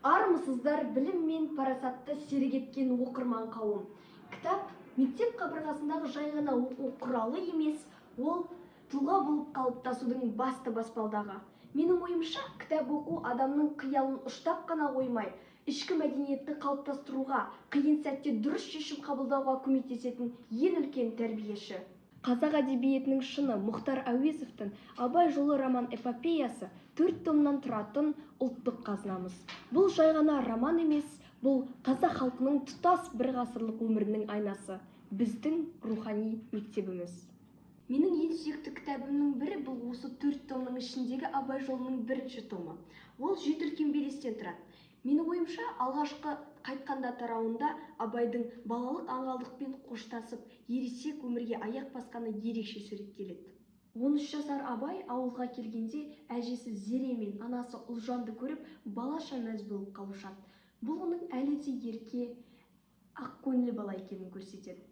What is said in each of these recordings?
Армысыздар, білім мен парасатты серік еткен оқырман қауым. Кітап мектеп қабырғасындағы жай ғана оқу құралы емес, ол тұлға болып қалыптасудың басты баспалдағы. Менің ойымша, кітап оқу адамның қиялын ұштап қана қоймай, ішкі мәдениетті қалыптастыруға, қиын сәтте дұрыс шешім қабылдауға көмектесетін ең үлкен тәрбиеші. Қазақ әдебиетінің шыны Мұхтар Әуезовтің «Абай жолы» роман эпопеясы 4 томнан тұратын ұлттық қазынамыз. Бұл жай ғана роман емес, бұл қазақ халқының тұтас бір ғасырлық өмірінің айнасы, біздің рухани мектебіміз. Менің ең сүйікті кітабымның бірі бұл осы 4 томның ішіндегі «Абай жолының» бірінші томы. Ол 7 үлкен белестен тұрады. Менің ойымша, алғашқы «Қайтқанда» тарауында Абайдың балалық аңғалдықпен қоштасып, ересек өмірге аяқ басқаны ерекше суреттеледі. 13 жасар Абай ауылға келгенде әжесі Зере мен анасы Ұлжанды көріп, балаша мәз болып қалушы еді. Бұл оның әлі де ерке, ақкөңіл бала екенін көрсетеді.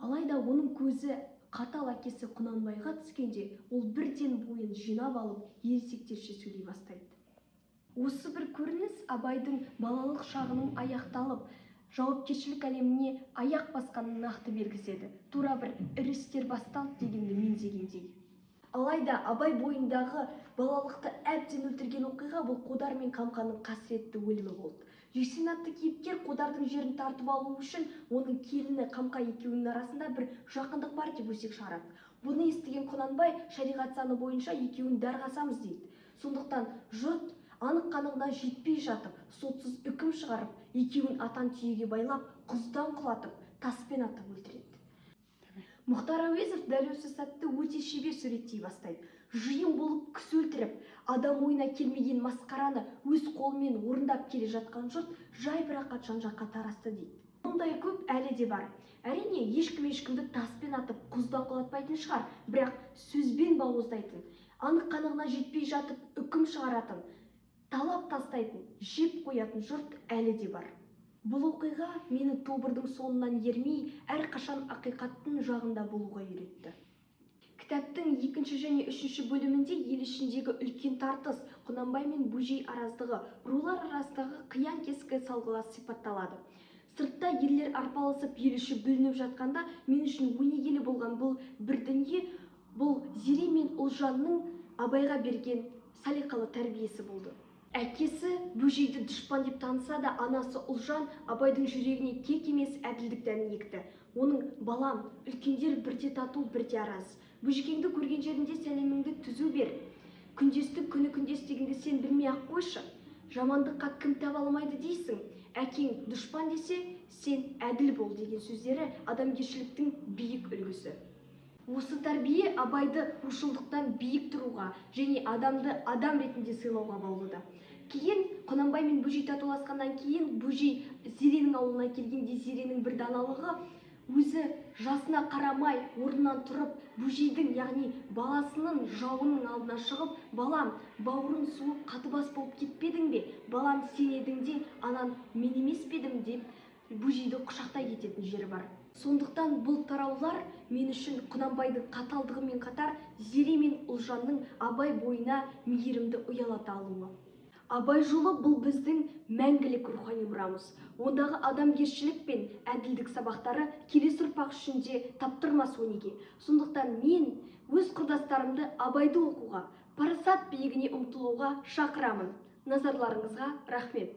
Алайда оның көзі қатал әкесі Құнанбайға түскенде, ол бірден бойын жинап алып, ересектерше сөйлей бастайды. Осы бір көрініс Абайдың балалық шағының аяқталып, жауапкершілік әлеміне аяқ басқанының нақты белгісі еді. Тура бір ірі істер басталды дегенді меңзегендей. Алайда Абай бойындағы балалықты әбден өлтірген оқиға бұл Қодар мен Қамқаның қасіретті өлімі болды. Жексен атты кейіпкер Қодардың жерін тартып алу үшін оның келіні Қамқа екеуінің арасында бір жақындық бар деп өсек шығарады. Бұны естіген Құнанбай шариғат заңы бойынша екеуін дарға асамыз дейді. Сондықтан жұрт анық қанығына жетпей жатып, сотсыз үкім шығарып, екеуін атан түйеге байлап, құздан құлатып, таспен атып өлтіреді. Мұхтар Әуезов дәл осы сәтті өте шебер суреттей бастайды. Жиын болып кісі өлтіріп, адам ойына келмеген масқараны өз қолымен орындап келе жатқан жұрт жайбарақат жан-жаққа тарасты дейді. Мұндай көп әлі де бар. Әрине, ешкім ешкімді таспен атып, құздан құлатпайтын шығар, бірақ сөзбен бауыздайтын, анық қанығына жетпей жатып үкім шығаратын, талап тастайтын, жеп қоятын жұрт әлі де бар. Бұл оқиға мені тобырдың соңынан ермей, әрқашан ақиқаттың жағында болуға үйретті. Кітаптың 2-ші және 3-ші бөлімінде ел ішіндегі үлкен тартыс, Құнанбай мен Бөжей араздығы, рулар арасындағы қиян-кескі салғылас сипатталады. Сыртта ерлер арпалысып, ел іші бүлініп жатқанда, мен үшін өнегелі болған бұл бір дүние, бұл Зере мен Ұлжанның Абайға берген салиқалы тәрбиесі болды. Әкесі Бөжейді дұшпан деп таныса да, анасы Ұлжан Абайдың жүрегіне кек емес әділдік дәнін екті. Оның балам, үлкендер бірде тату, бірде араз. Бөжекеңді көрген жерінде сәлеміңді түзу бер. Күндестік күні күндес дегенді сен білмей ақ қойшы. Жамандыққа кім таба алмайды дейсің. Әкең дұшпан десе, сен әділ бол деген сөздері адамгершіліктің биік үлгісі. Осы тәрбие Абайды рушылдықтан биік тұруға және адамды адам ретінде сыйлауға баулыды. Кейін Құнанбай мен Бөжей татуласқаннан кейін Бөжей Зеренің ауылына келгенде Зеренің бір даналығы өзі жасына қарамай орнынан тұрып Бөжейдің, яғни баласының жауының алдына шығып, балам, бауырын суып қатыбас болып кетпедің бе? Балам, сен едің де, анан мен емес пе едім деп Бөжейді құшақтай кететін жері бар. Сондықтан бұл тараулар мен үшін Құнанбайдың қаталдығымен қатар Зере мен Ұлжанның Абай бойына мейірімді ұялата алуы. Абай жолы бұл біздің мәңгілік рухани мұрамыз. Ондағы адамгершілік пен әділдік сабақтары келесі ұрпақ үшін де таптырмас өнеге. Сондықтан мен өз құрдастарымды Абайды оқуға, парасат биігіне ұмтылуға шақырамын. Назарларыңызға рахмет.